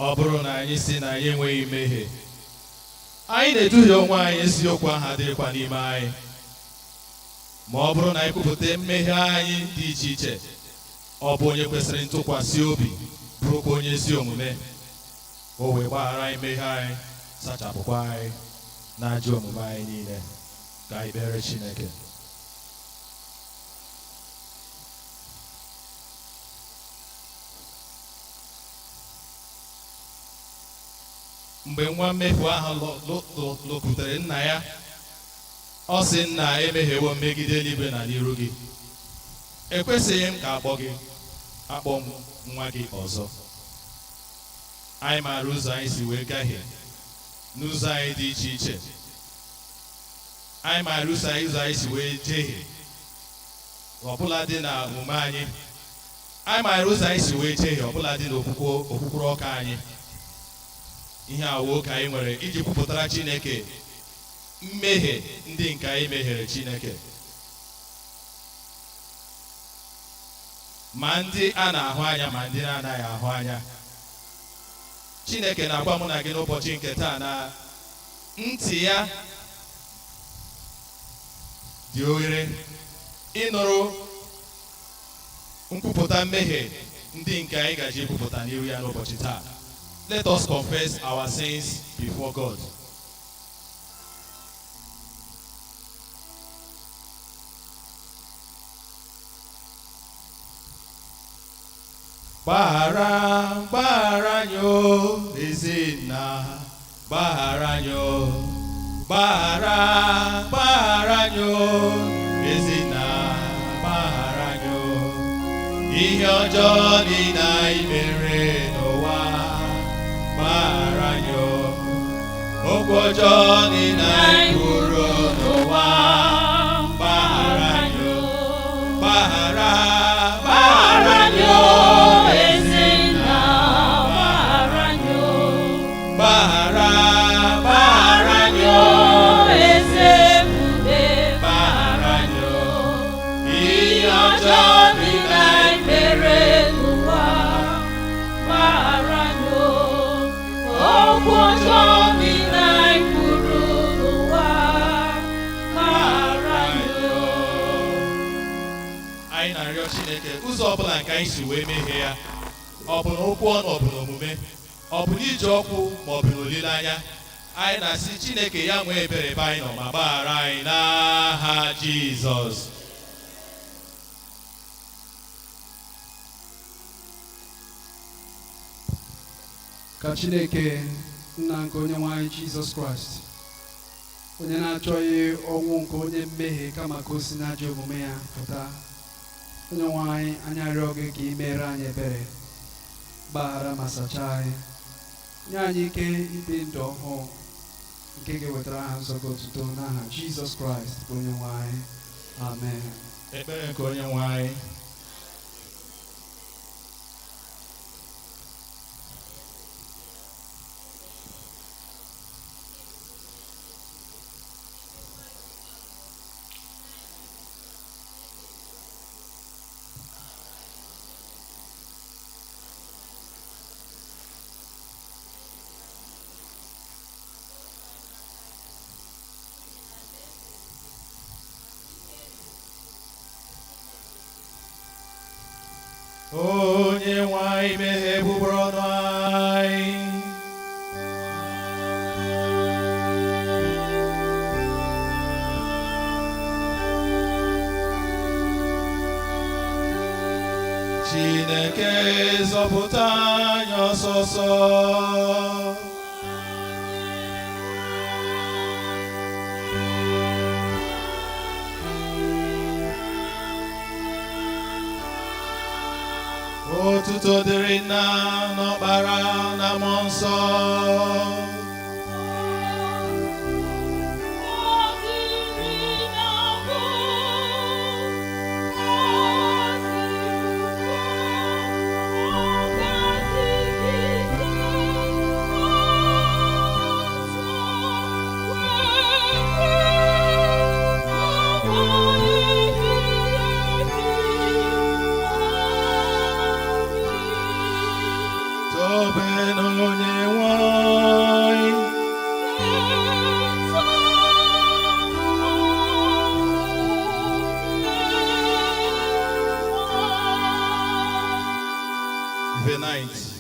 Ọ bụrụ na anyị si na anyị enweghị mmehie, anyị na-eduhie onwe anyị, eziokwu ahụ adịghịkwa n'ime anyị. Ma ọ bụrụ na anyị kwupụta mmehie anyị dị iche iche, ọ bụ onye kwesịrị ntụkwasị obi, bụrụkwa onye ezi omume, o wee gbaghara anyị mmehie anyị, sachapụkwa anyị na ajọ omume anyị niile. Ka anyị kpere Chineke. Mgbe nwa mmefu ahụ lọkwutere nna ya, ọ sị, "Nna, emehiewo m megide eluigwe na n'iru gị. Ekwesịghị m ka akpọ gị akpọ m nwa gị ọzọ." Anyị maara ụzọ anyị si wee gahie n'ụzọ anyị dị iche iche. Anyị maara ụzọ anyị si wee jehie, ọbụla dị na omume anyị. Anyị maara ụzọ anyị si wee jehie, ọbụla dị n'okwukwe okwukwuru ọka anyị. Ihe awo oge anyị nwere iji kwupụtara Chineke mmehie ndị nke anyị mehiere Chineke, ma ndị a na-ahụ anya ma ndị na-anaghị ahụ anya. Chineke na-agwa mụ na gị n'ụbọchị nke taa na ntị ya dị oghere ịnụrụ nkwupụta mmehie ndị nke anyị gaji ekwupụta n'ihu ya n'ụbọchị taa. Let us confess our sins before God. Gbaghara, gbaghara anyị o, Ezinna, gbaghara anyị o. Gbaghara, gbaghara anyị o, Ezinna, gbaghara anyị o. Ihe ọjọọ niile anyị mere n'ụwa, gbaghara anyị o. Okwu ọjọọ niile anyị kwuru n'ụwa, gbaghara anyị o. Gbaghara, gbaghara anyị o, Ezinna, gbaghara anyị o. Gbaghara, gbaghara anyị o. Eze ebube, gbaghara anyị o. Ihe ọjọọ niile anyị mere n'ụwa, gbaghara anyị o. Okwu ọjọọ niile anyị kwuru n'ụwa, gbaghara anyị o. Anyị na-arịọ Chineke, ụzọ ọbụla nke anyị si wee mehie ya, ọ bụ na okwu ọnụ, ọ bụ na omume, ọ bụ n'iji ọkwụ, ma ọ bụ n'olileanya, anyị na-asị Chineke ya nwee ebere ebe anyị nọ ma gbaghara anyị n'aha Jizọs. Ka Chineke nna nke onye nwe anyị Jizọs Kraịst, onye na-achọghị ọnwụ nke onye mmehie kama ka o si n'ajọ omume ya pụta, onye nwe anyị, anyị arịọ gị ka ị mere anyị ebere, gbaghara ma sachaa anyị, nye anyị ike ibi ndụ ọhụụ nke ga-ewetara aha nsọ gị otuto, n'aha Jizọs Kraịst bụ onye nwe anyị. Amen. Ekpere nke onye nwe anyị. Onye nwe anyị, meghee egbugbere ọnụ anyị. Chineke, zọpụta anyị ọsọsọ. Otuto dịrị Nna n'Ọkpara na Mmụọ Nsọ. Ọ dịrị na mbụ, ọ dịrị ọ ga-adịgide ọzọ wee ruo ebighị ebi. Toonu. Tobe n'onye nwe anyị. The ninth.